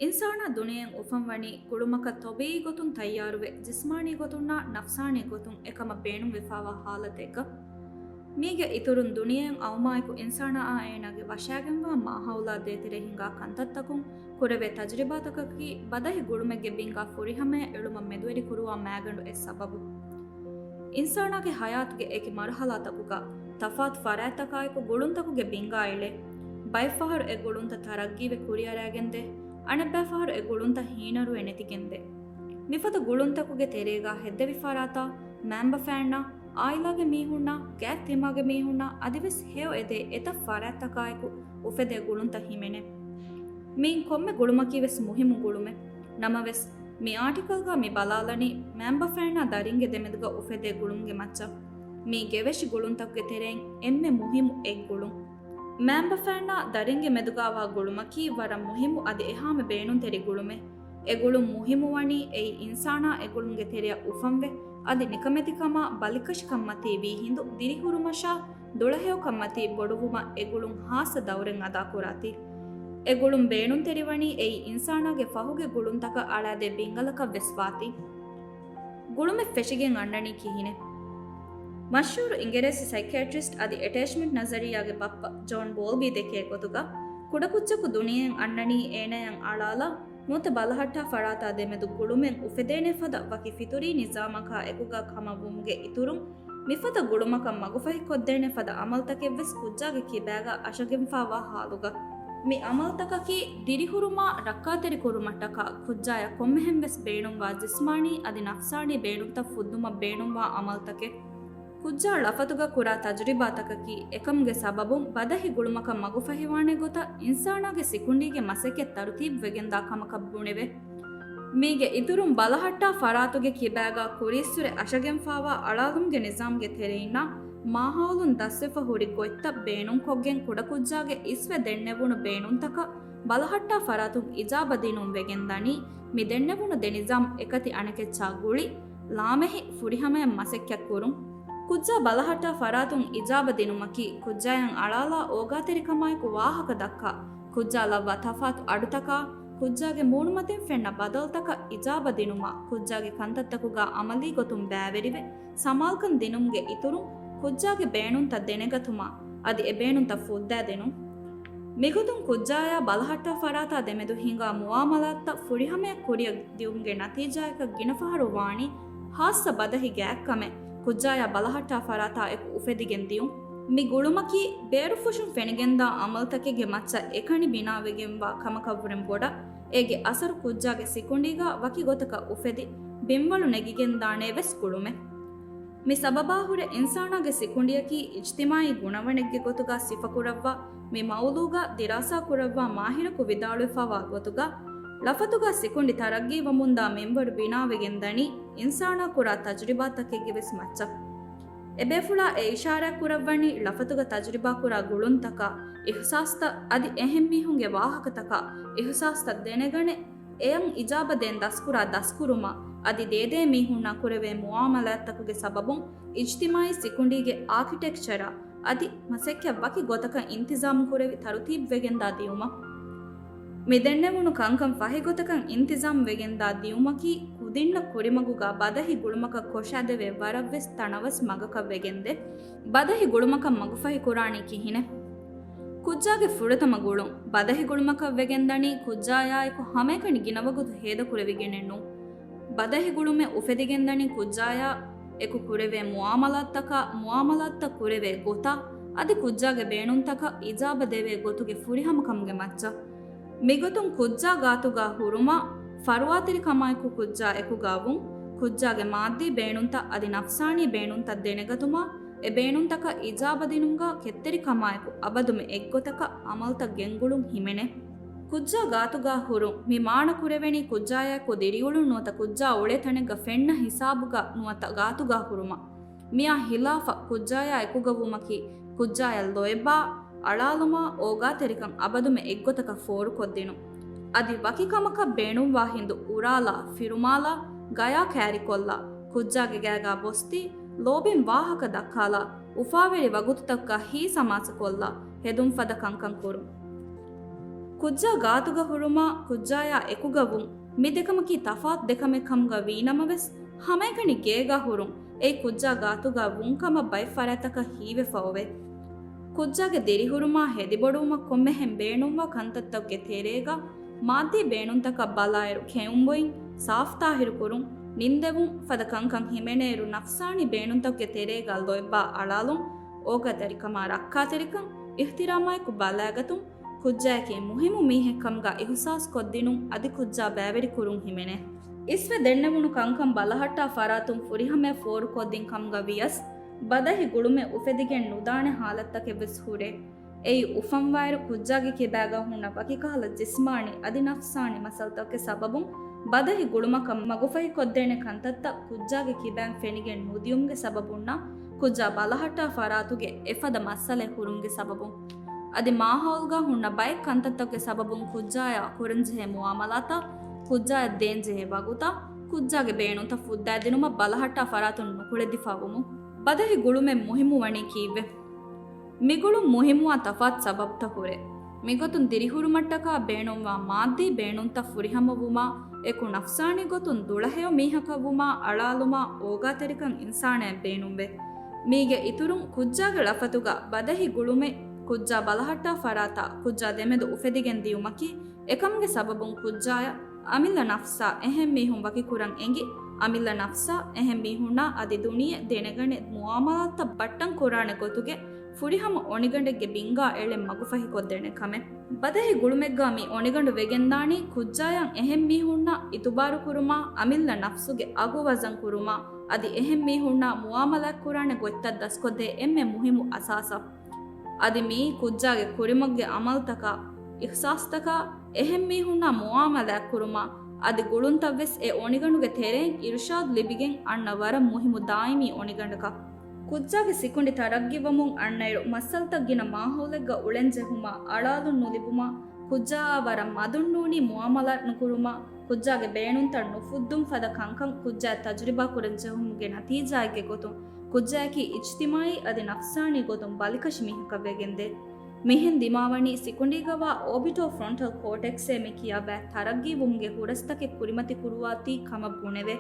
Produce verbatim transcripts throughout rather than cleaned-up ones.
އިންސާނާ ދުނިޔެއަށް އުފަންވަނީ ގުޅުމަކަށް ޠަބީޢީ ގޮތުން ތައްޔާރުވެ، ޖިސްމާނީ ގޮތުންނާ ނަފްސާނީ ގޮތުން އެކަމަށް ބޭނުންވެފާވާ ޙާލަތެއްގަ. މީގެ އިތުރުން ދުނިޔެއަށް އައުމާއެކު އިންސާނާއާ އޭނާގެ ވަށާގެންވާ މާހައުލާ ދޭތެރޭ ހިނގާ ކަންތައްތަކުން ކުރެވޭ ތަޖުރިބާތަކަކީ ބަދަހި ގުޅުމެއްގެ ބިންގާ ފުރިހަމަޔަށް އެޅުމަށް މެދުވެރިކުރުވާ މައިގަނޑު އެއް ސަބަބު. އިންސާނާގެ ޙަޔާތުގެ އެކި މަރުޙަލާތަކުގަ ތަފާތު ފަރާތްތަކާއެކު ގުޅުންތަކުގެ ބިންގާ އެޅޭ. ބައެއްފަހަރު އެ ގުޅުންތައް ތަރައްގީވެ ކުރިއަރައިގެންދޭ. އަނެއްބައިފަހަރު އެ ގުޅުންތައް ހީނަރުވެ ނެތިގެންދޭ. މިފަދަ ގުޅުންތަކުގެ ތެރޭގަ ހެއްދެވި ފަރާތާ، މައިންބަފައިންނާ، އާއިލާގެ މީހުންނާ، ގާތް ތިމާގެ މީހުންނާ އަދިވެސް ހެޔޮ އެދޭ އެތައް ފަރާތްތަކާއެކު އުފެދޭ ގުޅުންތައް ހިމެނޭ. މިއިން ކޮންމެ ގުޅުމަކީ ވެސް މުހިއްމު ގުޅުމެއް. ނަމަވެސް، މި އާޓިކަލްގަ މި ބަލާލަނީ މައިންބަފައިންނާ ދަރިންގެ ދެމެދުގަ އުފެދޭ ގުޅުމުގެ މައްޗަށް. މީ ގެވެށި ގުޅުންތަކުގެ ތެރެއިން އެންމެ މުހިއްމު އެއް ގުޅުން. މައިންބަފައިންނާ ދަރިންގެ މެދުގައިވާ ގުޅުމަކީ ވަރަށް މުހިއްމު އަދި އެހާމެ ބޭނުންތެރި ގުޅުމެއް. އެ ގުޅުން މުހިއްމުވަނީ އެއީ އިންސާނާ އެ ގުޅުންގެ ތެރެއަށް އުފަންވެ، އަދި ނިކަމެތިކަމާ، ބަލިކަށިކަންމަތީ ވީހިނދު ދިރިހުރުމަށާ، ދުޅަހެޔޮކަންމަތީ ބޮޑުވުމަށް އެ ގުޅުން ހާއްސަ ދައުރެއް އަދާކުރާތީ. އެ ގުޅުން ބޭނުންތެރިވަނީ އެއީ އިންސާނާގެ ފަހުގެ ގުޅުންތަކަށް އަޅާދޭ ބިންގަލަކަށް ވެސް ވާތީ. ގުޅުމެއް ފެށިގެން އަންނަނީ ކިހިނެއް؟ މަޝްހޫރު އިނގިރޭސި ސައިކޭޓްރިސްޓް އަދި އެޓޭޗްމަންޓް ނަޒަރިއްޔާގެ ބައްޕަ ޖޯން ބޯލްބީ ދެކޭ ގޮތުގަ، ކުޑަކުއްޖަކު ދުނިޔެއަށް އަންނަނީ އޭނަޔަށް އަޅާލާ، ނުވަތަ ބަލަހައްޓާ ފަރާތާ ދެމެދު ގުޅުމެއް އުފެދޭނެ ފަދަ ވަކި ފިޠުރީ ނިޒާމަކާ އެކުގަ ކަމަށްވުމުގެ އިތުރުން، މިފަދަ ގުޅުމަކަށް މަގުފަހިކޮށްދޭނެ ފަދަ އަމަލުތަކެއްވެސް ކުއްޖާގެ ކިބާގަ އަށަގެންފާވާ ހާލުގަ. މި އަމަލުތަކަކީ ދިރިހުރުމާ ރައްކާތެރިކުރުމަށްޓަކާ ކުއްޖާޔަށް ކޮންމެހެންވެސް ބޭނުންވާ ޖިސްމާނީ އަދި ނަފްސާނީ ބޭނުންތައް ފުއްދުމަށް ބޭނުންވާ އަމަލުތަކެއް. ކުއްޖާ ޅަފަތުގަ ކުރާ ތަޖުރިބާތަކަކީ އެކަމުގެ ސަބަބުން ބަދަހި ގުޅުމަކަށް މަގުފަހިވާނެ ގޮތަށް އިންސާނާގެ ސިކުނޑީގެ މަސައްކަތް ތަރުތީބުވެގެންދާ ކަމަކަށް ބުނެވޭ. މީގެ އިތުރުން ބަލަހައްޓާ ފަރާތުގެ ކިބާގަ ކުރީއްސުރެ އަށަގެންފާވާ އަޅާލުމުގެ ނިޒާމްގެ ތެރެއިންނާ މާހައުލުން ދަސްވެފަ ހުރި ގޮތްތައް ބޭނުންކޮށްގެން ކުޑަކުއްޖާގެ އިސްވެ ދެންނެވުނު ބޭނުންތަކަށް ބަލަހައްޓާ ފަރާތުން އިޖާބަ ދިނުން ވެގެންދަނީ މި ދެންނެވުނު ދެ ނިޒާމް އެކަތި އަނެކެއްޗާ ގުޅި ލާމެހި ފުރިހަމަޔަށް މަސައްކަތްކުރުން. ކުއްޖާ ބަލަހައްޓާ ފަރާތުން އިޖާބަ ދިނުމަކީ ކުއްޖާޔަށް އަޅާލާ އޯގާތެރިކަމާއެކު ވާހަކަ ދައްކާ، ކުއްޖާ ލައްވާ ތަފާތު އަޑުތަކާ، ކުއްޖާގެ މޫނުމަތިން ފެންނަ ބަދަލުތަކަށް އިޖާބަ ދިނުމާ، ކުއްޖާގެ ކަންތައްތަކުގަ އަމަލީ ގޮތުން ބައިވެރިވެ، ސަމާލުކަން ދިނުމުގެ އިތުރުން، ކުއްޖާގެ ބޭނުންތައް ދެނެގަތުމާ، އަދި އެ ބޭނުންތައް ފުއްދައިދިނުން. މިގޮތުން ކުއްޖާޔާ ބަލަހައްޓާ ފަރާތާ ދެމެދު ހިނގާ މުއާމަލާތްތައް ފުރިހަމަޔަށް ކުރިއަށް ދިއުމުގެ ނަތީޖާއަކަށް ގިނަފަހަރު ވާނީ ހާއްސަ ބަދަހި ގާތްކަމެއް ކުއްޖާޔާ ބަލަހައްޓާ ފަރާތާ އެކު އުފެދިގެން ދިޔުން. މި ގުޅުމަކީ ބޭރުފުށުން ފެނިގެންދާ އަމަލުތަކެއްގެ މައްޗަށް އެކަނި ބިނާވެގެންވާ ކަމަކަށްވުރެން ބޮޑަށް، އޭގެ އަސަރު ކުއްޖާގެ ސިކުނޑީގަ ވަކި ގޮތަކަށް އުފެދި، ބިންވަޅު ނެގިގެންދާނޭ ވެސް ގުޅުމެއް. މި ސަބަބާހުރެ އިންސާނާގެ ސިކުނޑިއަކީ އިޖްތިމާޢީ ގުނަވަނެއްގެ ގޮތުގަ ސިފަކުރައްވާ، މި މައުޟޫގަ ދިރާސާކުރައްވާ މާހިރަކު ވިދާޅުވެފައިވާ ގޮތުގަ، ޅަފަތުގަ ސިކުނޑި ތަރައްގީވަމުންދާ މިންވަރު ބިނާވެގެންދަނީ އިންސާނާ ކުރާ ތަޖުރިބާތަކެއްގެ ވެސް މައްޗަށް. އެބޭފުޅާ އެ އިޝާރާތް ކުރައްވަނީ ޅަފަތުގަ ތަޖުރިބާކުރާ ގުޅުންތަކާ، އިޙްސާސްތައް އަދި އެހެން މީހުންގެ ވާހަކަތަކާ، އިޙްސާސްތައް ދެނެގަނެ، އެޔަށް އިޖާބަ ދޭން ދަސްކުރާ ދަސްކުރުމާ، އަދި ދޭދޭ މީހުންނާ ކުރެވޭ މުއާމަލާތްތަކުގެ ސަބަބުން އިޖްތިމާޢީ ސިކުނޑީގެ އާކިޓެކްޗަރާ، އަދި މަސައްކަތް ވަކި ގޮތަކަށް އިންތިޒާމް ކުރެވި ތަރުތީބުވެގެންދާ ދިޔުމަށް. މި ދެންނެވުނު ކަންކަން ފަހި ގޮތަކަށް އިންތިޒާމް ވެގެންދާ ދިޔުމަކީ ކުދިންނަށް ކުރިމަގުގަ ބަދަހި ގުޅުމަކަށް ކޮށާދެވޭ ވަރަށްވެސް ތަނަވަސް މަގަކަށް ވެގެންދޭ. ބަދަހި ގުޅުމަކަށް މަގުފަހި ކުރާނީ ކިހިނެއް؟ ކުއްޖާގެ ފުރަތަމަ ގުޅުން. ބަދަހި ގުޅުމަކަށް ވެގެންދަނީ ކުއްޖާޔާއެކު ހަމައެކަނި ގިނަވަގުތު ހޭދަކުރެވިގެނެއް ނޫން. ބަދަހި ގުޅުމެއް އުފެދިގެންދަނީ ކުއްޖާޔާ އެކު ކުރެވޭ މުއާމަލާތްތަކާ، މުއާމަލާތްތައް ކުރެވޭ ގޮތާ، އަދި ކުއްޖާގެ ބޭނުންތަކަށް އިޖާބަ ދެވޭ ގޮތުގެ ފުރިހަމަކަމުގެ މައްޗަށް. މިގޮތުން ކުއްޖާ ގާތުގަ ހުރުމާ، ފަރުވާތެރިކަމާއެކު ކުއްޖާ އެކުގަ ވުން، ކުއްޖާގެ މާއްދީ ބޭނުންތައް އަދި ނަފްސާނީ ބޭނުންތައް ދެނެގަތުމާ، އެ ބޭނުންތަކަށް އިޖާބަ ދިނުމުގަ ކެތްތެރިކަމާއެކު އަބަދުމެ އެއްގޮތަކަށް އަމަލުތައް ގެންގުޅުން ހިމެނޭ. ކުއްޖާ ގާތުގަ ހުރުން މި މާނަ ކުރެވެނީ ކުއްޖާޔާއެކު ދިރިއުޅުން ނުވަތަ ކުއްޖާ އުޅޭ ތަނެއްގަ ފެންނަ ހިސާބުގަ ނުވަތަ ގާތުގަ ހުރުމަށް. މިއާ ހިލާފަށް ކުއްޖާޔާ އެކުގަ ވުމަކީ ކުއްޖާޔަށް ލޯތްބާ، އަޅާލުމާ، އޯގާތެރިކަން އަބަދުމެ އެއްގޮތަކަށް ފޯރުކޮށްދިނުން. އަދި ވަކި ކަމަކަށް ބޭނުންވާ ހިނދު އުރާލާ، ފިރުމާލާ، ގަޔާ ކައިރިކޮށްލާ، ކުއްޖާގެ ގާގަ ބޮސްތި، ލޯބިން ވާހަކަ ދައްކާލާ، އުފާވެރި ވަގުތުތަކުގަ ހީސަމާސަކޮށްލާ، ހެދުން ފަދަ ކަންކަން ކުރުން. ކުއްޖާ ގާތުގަ ހުރުމާ ކުއްޖާޔާ އެކުގަ ވުން މި ދެކަމަކީ ތަފާތު ދެކަމެއް ކަމުގަ ވީނަމަވެސް، ހަމައެކަނި ގޭގަ ހުރުން އެއީ ކުއްޖާ ގާތުގަ ވުން ކަމަށް ބައެއް ފަރާތްތަކަށް ހީވެފަ އޮވޭ. ކުއްޖާގެ ދިރިހުރުމާ ހެދިބޮޑުވުމަށް ކޮންމެހެން ބޭނުންވާ ކަންތައްތަކުގެ ތެރޭގަ މާއްދީ ބޭނުންތަކަށް ބަލާއިރު، ކެއުންބޮއިން ސާފުތާހިރުކުރުން، ނިންދެވުން ފަދަ ކަންކަން ހިމެނޭއިރު، ނަފްސާނީ ބޭނުންތަކުގެ ތެރޭގަ ލޯތްބާ އަޅާލުން، އޯގާތެރިކަމާ ރައްކާތެރިކަން، އިޙްތިރާމާއެކު ބަލައިގަތުން، ކުއްޖާއަކީ މުހިއްމު މީހެއް ކަމުގަ އިޙުސާސް ކޮށްދިނުން އަދި ކުއްޖާ ބައިވެރިކުރުން ހިމެނޭ. އިސްވެ ދެންނެވުނު ކަންކަން ބަލަހައްޓާ ފަރާތުން ފުރިހަމަޔަށް ފޯރުކޮށްދިން ކަމުގަ ވިޔަސް، ބަދަހި ގުޅުމެއް އުފެދިގެން ނުދާނެ ހާލަތްތަކެއް ވެސް ހުރޭ. އެއީ އުފަންވާއިރު ކުއްޖާގެ ކިބާގަ ހުންނަ ވަކިކަހަލަ ޖިސްމާނީ އަދި ނަފްސާނީ މައްސަލަތަކުގެ ސަބަބުން ބަދަހި ގުޅުމަކަށް މަގުފަހިކޮށްދޭނެ ކަންތައްތައް ކުއްޖާގެ ކިބައިން ފެނިގެން ނުދިޔުމުގެ ސަބަބުންނާ ކުއްޖާ ބަލަހައްޓާ ފަރާތުގެ އެފަދަ މައްސަލައެއް ހުރުމުގެ ސަބަބުން. އަދި މާހައުލުގަ ހުންނަ ބައެއް ކަންތައްތަކުގެ ސަބަބުން ކުއްޖާޔާ ކުރަންޖެހޭ މުއާމަލާތާ، ކުއްޖާޔަށް ދޭންޖެހޭ ވަގުތާ، ކުއްޖާގެ ބޭނުންތައް ފުއްދައިދިނުމަށް ބަލަހައްޓާ ފަރާތުން ނުކުޅެދިފަ ވުމުން ބަދަހި ގުޅުމެއް މުހިއްމުވަނީ ކީއްވެ؟ މިގުޅުން މުހިއްމުވާން ތަފާތު ސަބަބުތައް ހުރޭ. މިގޮތުން ދިރިހުރުމަށްޓަކާ ބޭނުންވާ މާއްދީ ބޭނުންތައް ފުރިހަމަވުމާ އެކު ނަފްސާނީ ގޮތުން ދުޅަހެޔޮ މީހަކަށްވުމާ އަޅާލުމާ އޯގާތެރިކަން އިންސާނާއަށް ބޭނުންވޭ. މީގެ އިތުރުން ކުއްޖާގެ ޅަފަތުގަ ބަދަހި ގުޅުމެއް ކުއްޖާ ބަލަހައްޓާ ފަރާތާ ކުއްޖާ ދެމެދު އުފެދިގެން ދިޔުމަކީ، އެކަމުގެ ސަބަބުން ކުއްޖާޔަށް އަމިއްލަ ނަފްސާ އެހެން މީހުން ވަކިކުރަން އެނގި، އަމިއްލަ ނަފްސާ އެހެން މީހުންނާ އަދި ދުނިޔެ ދެނެގަނެ މުއާމަލާތްތައް ބައްޓަން ކުރާނެ ގޮތުގެ ފުރިހަމަ އޮނިގަނޑެއްގެ ބިންގާ އެޅެން މަގުފަހިކޮށްދޭނެ ކަމެއް. ބަދަހި ގުޅުމެއްގަ މި އޮނިގަނޑު ވެގެންދާނީ ކުއްޖާޔަށް އެހެން މީހުންނަށް އިތުބާރުކުރުމާ، އަމިއްލަ ނަފްސުގެ އަގު ވަޒަން ކުރުމާ، އަދި އެހެން މީހުންނާ މުއާމަލާތް ކުރާނެ ގޮތްތައް ދަސްކޮށްދޭ އެންމެ މުހިއްމު އަސާސަށް. އަދި މިއީ ކުއްޖާގެ ކުރިމަގުގެ އަމަލްތަކާ، އިޙްސާސްތަކާ، އެހެން މީހުންނާ މުއާމަލާތް ކުރުމާ، އަދި ގުޅުންތައް ވެސް އެ އޮނިގަނޑުގެ ތެރެއިން އިރުޝާދު ލިބިގެން އަންނަ ވަރަށް މުހިއްމު ދާއިމީ އޮނިގަނޑަކަށް. ކުއްޖާގެ ސިކުނޑި ތަރައްގީވަމުން އަންނައިރު، މައްސަލަތައް ގިނަ މާހައުލެއްގަ އުޅެންޖެހުމާ، އަޅާލުން ނުލިބުމާ، ކުއްޖާއާ ވަރަށް މަދުންނޫނީ މުއާމަލާތް ނުކުރުމާ، ކުއްޖާގެ ބޭނުންތައް ނުފުއްދުން ފަދަ ކަންކަން ކުއްޖާއަށް ތަޖުރިބާ ކުރަން ޖެހުމުގެ ނަތީޖާއެއްގެ ގޮތުން، ކުއްޖާއަކީ އިޖްތިމާއީ އަދި ނަފްސާނީ ގޮތުން ބަލިކަށި މީހަކަށް ވެގެންދޭ. މިހެން ދިމާވަނީ ސިކުނޑީގަވާ އޯބިޓޯ ފްރޮންޓަލް ކޯޓެކްސޭ މި ކިޔާ ބައި ތަރައްގީވުމުގެ ހުރަސްތަކެއް ކުރިމަތިކުރުވާތީ ކަމަށް ބުނެވޭ.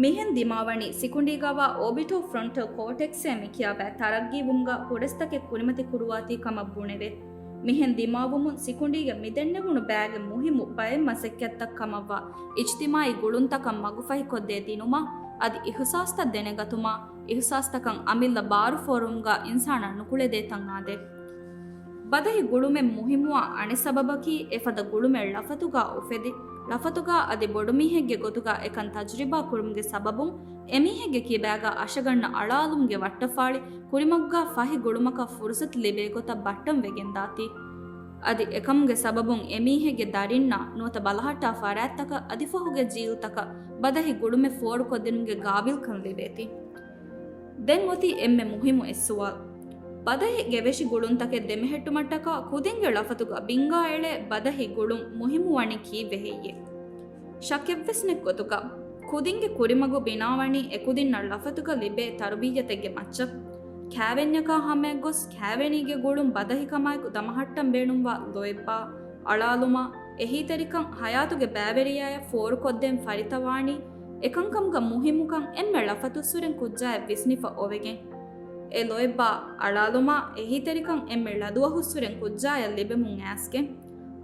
މިހެން ދިމާވަނީ ސިކުނޑީގަވާ އޯބިޓޯ ފްރޮންޓަލް ކޯޓެކްސޭ މި ކިޔާ ބައި ތަރައްގީވުމުގަ ހުރަސްތަކެއް ކުރިމަތިކުރުވާތީ ކަމަށް ބުނެވޭ. މިހެން ދިމާވުމުން ސިކުނޑީގަ މި ދެންނެވުނު ބައިގެ މުހިއްމު ބައެއް މަސައްކަތްތައް ކަމަށްވާ އިޖްތިމާއީ ގުޅުންތަކަށް މަގުފަހިކޮށްދޭ ދިނުމާ، އަދި އިހުސާސްތައް ދެނެގަތުމާ، އިހުސާސްތަކަށް އަމިއްލަ ބާރު ފޯރުވުމުގަ އިންސާނާ ނުކުޅެދޭތަން އާދޭ. ބަދަހި ގުޅުމެއް މުހިއްމުވާ އަނެއް ސަބަބަކީ، އެފަދަ ގުޅުމެއް ޅަފަތުގަ އުފެދި، ޅަފަތުގަ އަދި ބޮޑުމީހެއްގެ ގޮތުގަ އެކަން ތަޖުރިބާ ކުރުމުގެ ސަބަބުން، އެމީހެއްގެ ކިބާގަ އަށަގަންނަ އަޅާލުމުގެ ވައްޓަފާޅި ކުރިމަގުގަ ފަހި ގުޅުމަކަށް ފުރުސަތު ލިބޭ ގޮތަށް ބައްޓަން ވެގެންދާތީ. އަދި އެކަމުގެ ސަބަބުން އެމީހެއްގެ ދަރިންނާ ނުވަތަ ބަލަހައްޓާ ފަރާތްތަކަށް އަދި ފަހުގެ ޖީލްތަކަށް ބަދަހި ގުޅުމެއް ފޯރުކޮށްދިނުމުގެ ގާބިލްކަން ލިބޭތީ. ދެން އޮތީ އެންމެ މުހިއްމު އެއް ސުވާލު. ބަދަހި ގެވެށި ގުޅުންތަކެއް ދެމެހެއްޓުމަށްޓަކާ ކުދިންގެ ޅަފަތުގަ ބިންގާ އެޅޭ ބަދަހި ގުޅުން މުހިއްމުވަނީ ކީއްވެ ހެއްޔޭ؟ ޝައްކެއްވެސް ނެތް ގޮތުގަ، ކުދިންގެ ކުރިމަގު ބިނާވަނީ އެކުދިންނަށް ޅަފަތުގަ ލިބޭ ތަރުބިއްޔަތެއްގެ މައްޗަށް. ކާވެންޏަކާ ހަމަޔަށް ގޮސް، ކާވެނީގެ ގުޅުން ބަދަހިކަމާއެކު ދަމަހައްޓަން ބޭނުންވާ ލޯތްބާ، އަޅާލުމާ، އެހީތެރިކަން، ހަޔާތުގެ ބައިވެރިޔާޔަށް ފޯރުކޮށްދޭން ފަރިތަވާނީ، އެކަންކަމުގަ މުހިއްމުކަން އެންމެ ޅަފަތުއްސުރެން ކުއްޖާޔަށް ވިސްނިފަ އޮވެގެން. އެ ލޯތްބާ، އަޅާލުމާ، އެހީތެރިކަން އެންމެ ޅަދުވަހުއްސުރެން ކުއްޖާޔަށް ލިބެމުން އައިސްގެން.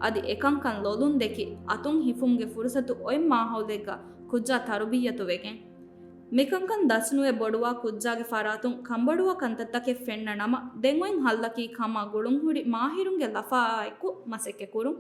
އަދި އެކަންކަން ލޮލުން ދެކި، އަތުން ހިފުމުގެ ފުރުސަތު އޮތް މާހައުލެއްގަ ކުއްޖާ ތަރުބިއްޔަތު ވެގެން. މިކަންކަން ދަސްނުވެ ބޮޑުވާ ކުއްޖާގެ ފަރާތުން ކަންބޮޑުވާ ކަންތައްތަކެއް ފެންނަ ނަމަ، ދެން އޮތް ހައްލަކީ ކަމާ ގުޅުންހުރި މާހިރުންގެ ލަފާއާއެކު މަސައްކަތްކުރުން.